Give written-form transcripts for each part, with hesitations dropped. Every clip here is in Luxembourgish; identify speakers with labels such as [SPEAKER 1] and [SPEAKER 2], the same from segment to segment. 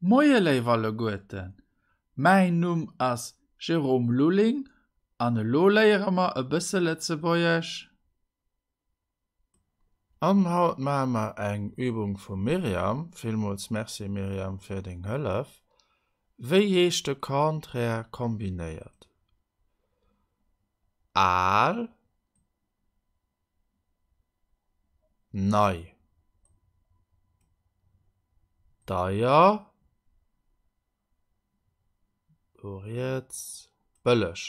[SPEAKER 1] Moie léif alleguerten, mäin Numm ass Jérôme Lulling an elo léiere mer e bësse Lëtzebuergesch.
[SPEAKER 2] An haut maache mer eng Übung vum Myriam. Villmools Merci Myriam fir deng Hëllef. Wéi heescht de Contraire kombinéiert? Al. Nei. Deier. Do riets. Bëlleg.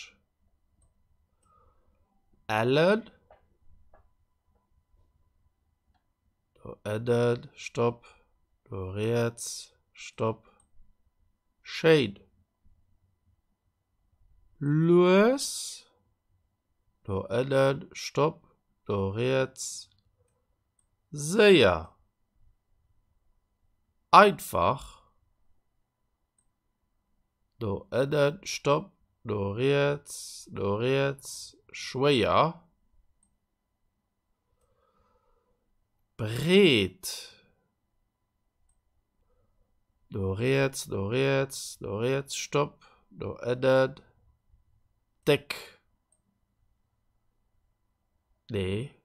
[SPEAKER 2] Ellen. Do ënnen. Stopp. Do riets. Stopp. Schéin. Lues. Do ënnen, Stopp, do riets, séier, einfach, do ënnen, Stopp, do riets, do riets, schwéier, breet, do riets, do riets, do riets, Stopp, do ënnen, déck. Nee.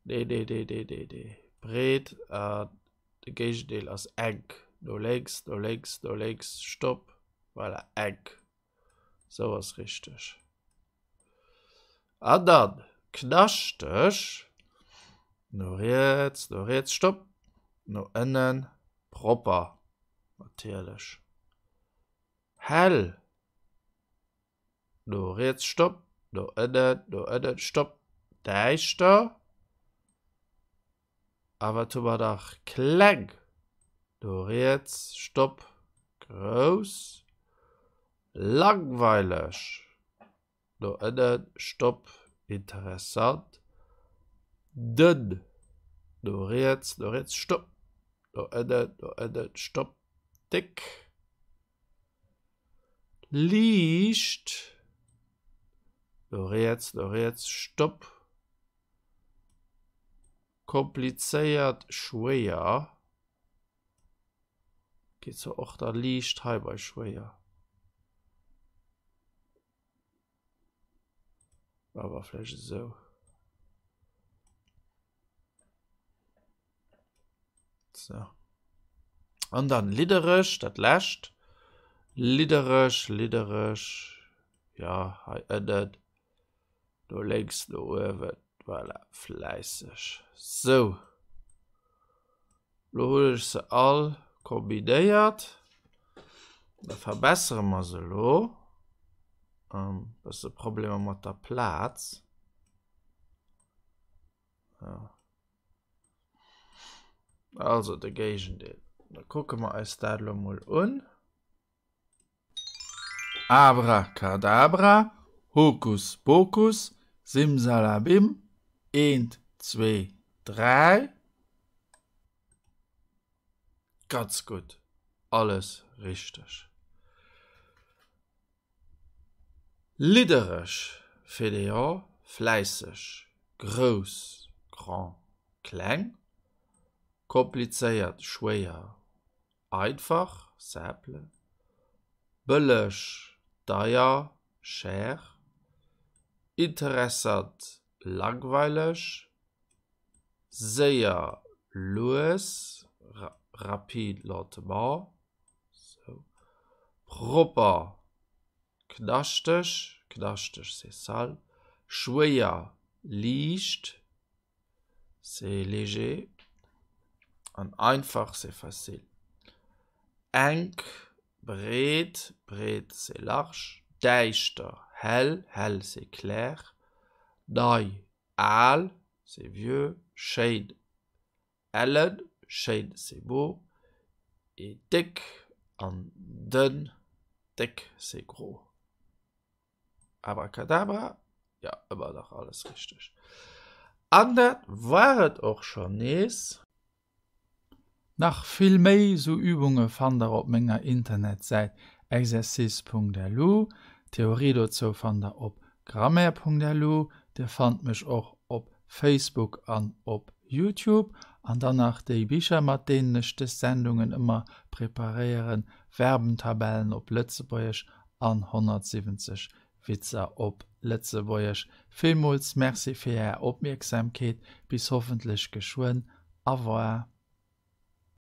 [SPEAKER 2] Nee, nee, nee, nee, nee, nee. Breet an de Géigendeel ass enk. No lénks, no lénks, no lénks, Stopp. Voilà, enk. Sou ass richteg. An dann knaschteg. No riets, no riets, Stopp. No ënnen, propper, natierlech. Hell. No riets, Stopp. No ënnen, no ënnen, Stopp. Däischter. A wat hu mer nach? Kleng. No riets, Stopp. Grouss. Langweileg. No ënnen, Stopp. Interessant. Dënn. No riets, no riets, Stopp. No ënnen, no ënnen, Stopp. Déck. Liicht. No riets, no riets, Stopp. Komplizéiert, schwéier. Geet zwar och da liicht hei bei schwéier. Awer vläicht esou. So. An dann liddereg, dat lescht. Liddereg, liddereg. Ja, hei ënnen. Do lénks, do uewen. Voilà, fläisseg. Sou. Lo hunn ech se all kombinéiert. Da verbessere mer se elo. Ähm, bësse Problemer mat der Plaz. Ja. Also de Géigendeel. Da kucke mer eis dat elo mol un. Abracadabra, Hokus Pokus, Simsalabim, eent, zwee, dräi. Ganz gutt, alles richteg. Liddereg, fainéant, fläisseg, grouss, grand, kleng, komplizéiert, schwéier, Einfach, simple, bëlleg, deier, cher, interessant, langweileg, séier, lues, rapide, lentement, sou, propper, knaschteg, knaschteg, c'est sale, schwéier, liicht. C'est léger an einfach, c'est facile. Enk, breet, breet, c'est large. Däischter, hell, hell, c'est clair. Nei, al, c'est vieux. Schéin, ellen, schéin, c'est beau. Et déck an dënn, déck, c'est gros. Abracadabra, jo ëmmer nach alles richteg. An dat war et och schonn nees.
[SPEAKER 1] Nach vill méi sou Übunge fannt der op menger Internetsäit exercice.lu. D'Theorie dozou fannt der op grammaire.lu. Dir fannt mech och op Facebook an op. Youtube. An dann nach déi Bicher, mat deenen ech dës Sendungen ëmmer preparéieren, Verbentabellen op Lëtzebuergesch an 170 Witzer op Lëtzebuergesch. Villmools Merci fir Är Opmierksamkeet. Bis hoffentlech geschwënn. Au revoir.